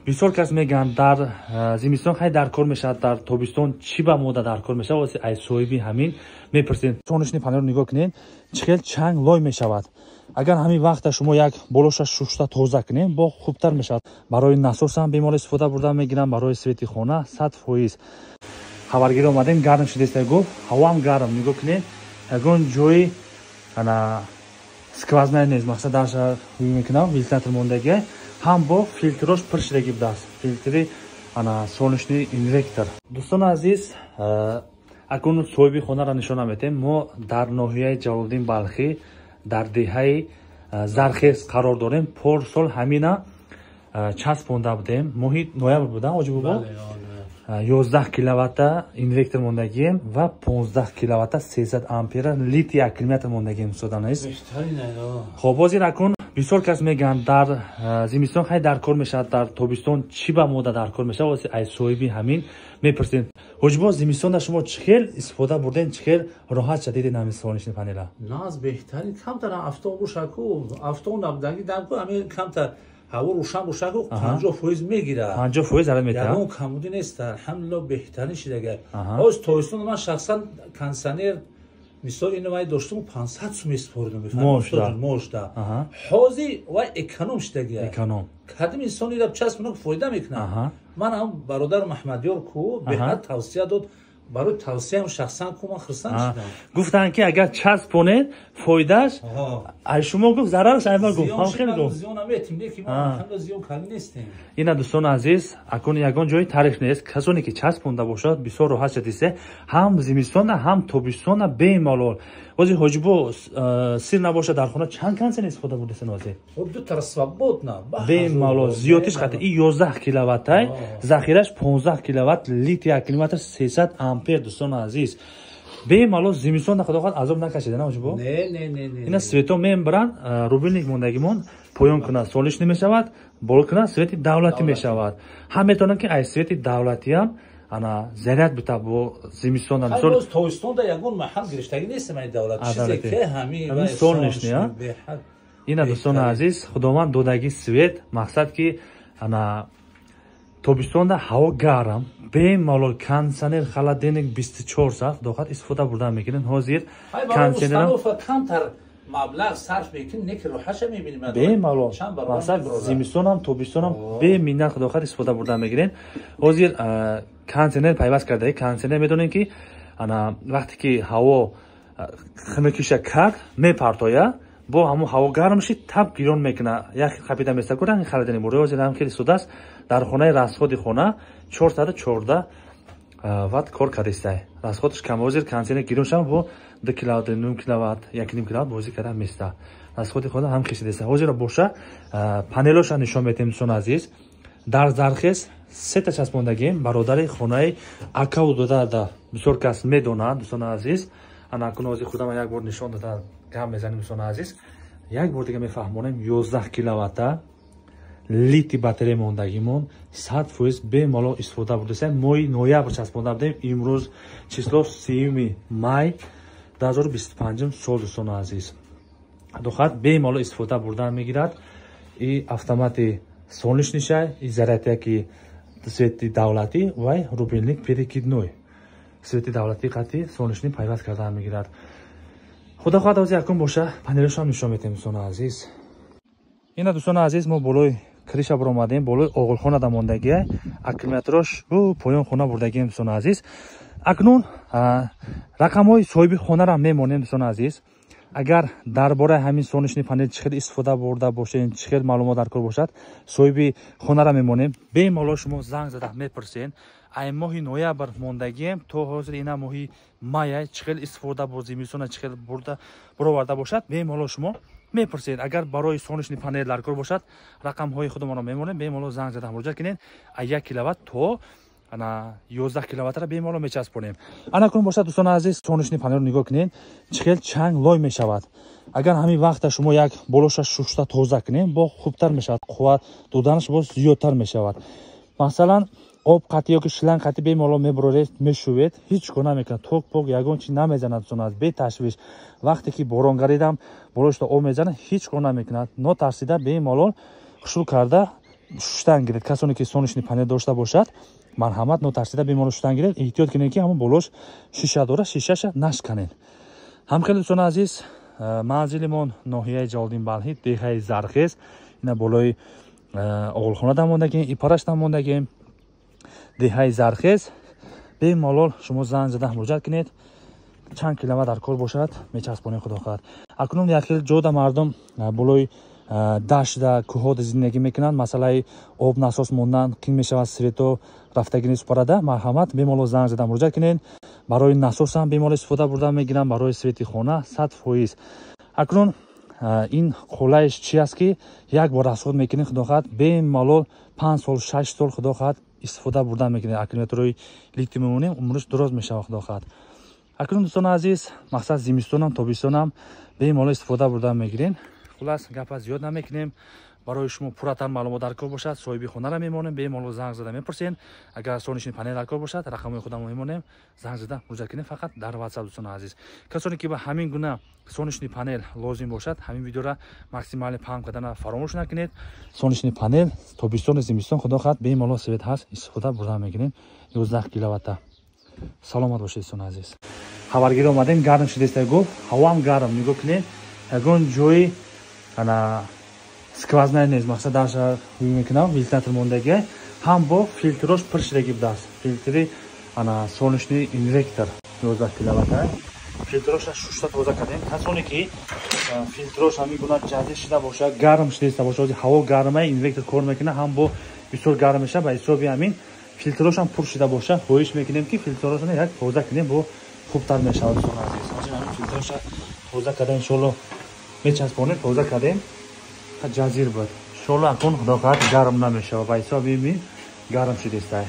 Бисёр кас мегӯянд, дар зимистон хай дар кор мешавад, дар тобистон чӣ ба мода дар кор мешавад? Ай соҳиби ҳамин мепурсем. Солнечный панелро нигоҳ кунед, чӣ хел чанг лой мешавад. Агар ҳамин вақта шумо як болоша шушта тоза кунем, бо хубтар мешавад. Барои насосам бемор истифода бурда мегирам, барои свети хона 100%. Хабаргирӣ омадем, гарм шудеста, гуфт, ҳавоам гарм. Нигоҳ кунед, ягон ҷои ана сквозная нест, мақсад дарша мекунам, вентилятор мондагия, ҳам бо филтрош пур шудагӣ будааст, филтри ана солнечный инвертор. Дӯстони азиз, акнун соҳиби хонаро нишона метем. Мо дар ноҳияи Ҷалолиддин Балхӣ, дар деҳаи Зархез қарор дорем. Порсол ҳамина часпонда будем, моҳи ноябр буда, оҷи бобо, 11 киловатта инвертор мондагием ва 15 киловатта 300 ампера литий аккумулятор мондагием, устоданез. Хоб, ҳозир акнун бисёр кас мегӯянд, дар зимистон хай дар кор мешавад, дар тобистон чӣ ба мода дар кор мешавад? Ай соҳиби ҳамин мепурсем. Ҳоҷибо, зимистонда шумо чӣ хел истифода бурден, чӣ хел роҳат шадидед ҳамин солнечный панела? Наз, беҳтарин. Камтар афтоб бошаку, афтоб набудаги дамку, ҳамин камтар ҳаво рӯшан бошаку, 50% мегирад. 50% зарар метиҳад. Ягон камбудӣ нест, алҳамдулилло, беҳтарин шидага. Ҳоз тобистон ман шахсан кондиционер, мисол, ино вай доштум, 500 сум месупоридум мошда. Ҳозир вай эконом шидагия. Эконом. Кадим инсон ира часпона, фоида мекунад. Ман ҳам бародар Маҳмадёр ку беҳад тавсия дод, барои тавсияам шахсан ку ман хурсанд шудам. Гуфтанд, ки агар часпонед, фоидааш ай шумо гуфт, зарараш ай ма гуфт. Ҳам хеле гуфт. Зиён наметим, лекин мо алҳамдулилло зиён кардӣ нестем. Ина, дӯстони азиз, акун ягон ҷои таъриф нест. Касоне ки часпонда бошад, бисёр роҳат шадисе, ҳам зимистона, ҳам тобистона бемалол. Ҳозир, ҳоҷибо, сир набошад, дар хона чанд кондиционер истифода бурдесен ҳозир? Хоб, ду тара свободно. Бемалол, зиёдтиш қати и 11 киловаттай, захираш 15 киловатт, литий аккумулятор 300 ампер. Дӯстони азиз, бемалол зимистон, худо хоҳад, азоб накашида, на, ҳоҷибо? Не, не, не, не. Ина свето мембаранд, рубильник мондагимон, поён кунад, солнечный мешавад, боло кунад, свети давлатӣ мешавад. Ҳам метавонанд, ки ай свети давлатиам ана заряд бита бо зимистон. Мисол, тобистонда ягон маҳал гириштагӣ нест мани давлат, чизе ки ҳами солнечный. Ина, дӯстони азиз, худованд додаги свет, мақсад ки ана тобистонда ҳаво гарм, бемалол кондиционер, холодильник 24 соат, худо хоҳад, истифода бурдан мекунем. Ҳозир кондиционер камтар маблағ сарф мекунем, не ки роҳаша мебинем. Бемалол, мақсад, зимистонам, тобистонам беминнат, худо хоҳад, истифода бурдан мегирем. Ҳозир кондиционер пайваст кардаи. Кондиционер медонем, ки ана вақте ки ҳаво хунукиша кард, мепартоя, бо ҳамон ҳаво гарм шид, таб гирон мекуна, як хапида места ку ранги холодильник бур. Ҳозир ҳам хеле судааст дар хонаи. Расходи хона 414 ватт кор кардистай, расходаш кам. Ҳозир кондиционер гирон шава, бо 2 киловатт, 0 киловатт, 1,5 киловатт бозӣ карда места. Расходи хона ҳам кишидеста. Ҳозир боша, панелоша нишон метем. Дӯстони азиз, дар Зархез сета часпондагим, бародари хонаи акаву додада, бисёр кас медонад. Дӯстони азиз, ана акун ҳозир худама як бор нишон дода гап мезанем. Дӯстони азиз, як бор дига мефаҳмонем: 11 киловатта литий батарея мондагимон, 100% бемалол истифода бурдасем. Моҳи ноябр часпонда будем, имрӯз число 30 май 2025 сол. Дӯстони азиз, духат бемалол истифода бурдан мегирад. И автомати солнечный шай, и зарядяки свети давлатӣ, вай рубильник перекидной, свети давлатӣ қати солнечный пайваст кардан мегирад. Худо хоҳад, ҳозир якум боша, панелашам нишон метем, дӯстони азиз. Ина, дӯстони азиз, мо болои крыша баромадем, болои оғилхонада мондагия, аккумулятораш поён хона бурдагием. Дӯстони азиз, акнун рақамҳои соҳиби хонаро мемонем. Дӯстони азиз, агар дар бораи ҳамин солнечный панел чӣ хел истифода бурда бошед, чӣ хел маълумот дар кор бошад, соҳиби хонаро мемонем, бемалол шумо занг зада мепурсен. Ай моҳи ноябр мондагием то ҳозир, ина моҳи мая, чӣ хел истифода бурд, зимистона чӣ хел бурда буроварда бошад, бемалол шумо мепурсед. Агар барои солнечный панел дар кор бошад, рақамҳои худамонро мемонем, бемалол занг зада муроҷиат кунед. А 1 киловатт то ана 11 киловаттро бемалол мечаспонем. Ана кун бошад, дӯстони азиз, солнечный панелро нигоҳ кунед, чӣ хел чанг лой мешавад. Агар ҳамин вақта шумо як болоша шушта тоза кунем, бо хубтар мешавад, қувват доданаш боз зиёдтар мешавад. Масалан, об қатӣ ёки шланг қатӣ бемалол мебуроред, мешӯвед, ҳеҷ кор намекунад, ток пок ягон чи намезанад. Дӯстони азиз, беташвиш, вақте ки борон гаридам, болошта об мезанад, ҳеҷ кор намекунад. Нотарсида бемалол хушрӯ карда. шуштан гиред. Касоне ки солнечный панел дошта бошад, марҳамат, нотарсида бемалол шуштан гиред. Эҳтиёт кунед, ки ҳамон болош шиша дорад, шишаша нашканед. Ҳамхел, дӯстони азиз, манзилимон ноҳияи Ҷалолиддин Балхӣ, деҳаи Зархез. Ина болои оғилхона дамондагем, ипараш дамондагем, деҳаи Зархез. Бемалол шумо занг зада муроҷиат кунед, чанд киловатт дар кор бошад, мечаспонем, худо хоҳад. Акнун як хел ҷода мардум болои дашта, кӯҳода зиндагӣ мекунанд, масъалаи об, насос мондан қин мешавад, свето рафтагӣ нест парада. Марҳамат, бемалол занг зада муроҷиат кунед. Барои насосам бемалол истифода бурда мегирам, барои свети хона 100%. Акнун ин қулайш чи аст, ки як бор расход мекунед, худо хоҳад, бемалол 5 сол, 6 сол, худо хоҳад, истифода бурда мекунед. Аккумуляторҳои литий мемонем, умраш дуроз мешавад, худо хоҳад. Акнун, дӯстони азиз, мақсад зимистонам, тобистонам бемалол истифода бурда мегирем. Хулас, гапа зиёд намекунем. Барои шумо пурратар маълумот дар кор бошад, соҳиби хонаро мемонем, бемалол занг зада мепурсен. Агар солнечный панел дар кор бошад, рақамҳои худамо мемонем, занг зада муроҷиат кунем, фақат дар WhatsApp. Дӯстони азиз, касоне ки ба ҳамин гуна солнечный панел лозим бошад, ҳамин видеора максимально паҳн кардана фаромӯш накунед. Солнечный панел тобистону зимистон, худо хоҳад, бемалол свет ҳаст, истифода бурда мекунем, 11 киловатта. Саломат бошед, дӯстони азиз. Хабаргирӣ омадем, гарм шудеста, гуфт, ҳавоам гарм. Нигоҳ кунед, ягон ҷои ана сквозная нест. Мақсад дарша мекунам, вентилятор мондагӣ, ҳам бо филтрош пур шудагӣ будааст. Филтри ана солнечный инвертор 11 киловатта, филтроша шушта тоза кардем. Касоне ки филтрош ҳамин гуна ҷазир шуда бошад, гарм шудеста бошад, ҳозир ҳаво гарма, инвертор кор мекунад, ҳам бо бисёр гарм мешавад, ба ҳисоби ҳамин филтрошам пур шуда бошад, хоҳиш мекунем, ки филтрошро як тоза кунем, бо хубтар мешавад. Дӯстони азиз, ҳозир ҳамин филтроша тоза карда, иншоалло, мечаспонем. Тоза кардем, ҷазир буд. Иншоалло, акун, худо хоҳад, гарм намешавад. Ба ҳисоби ин гарм шудеста.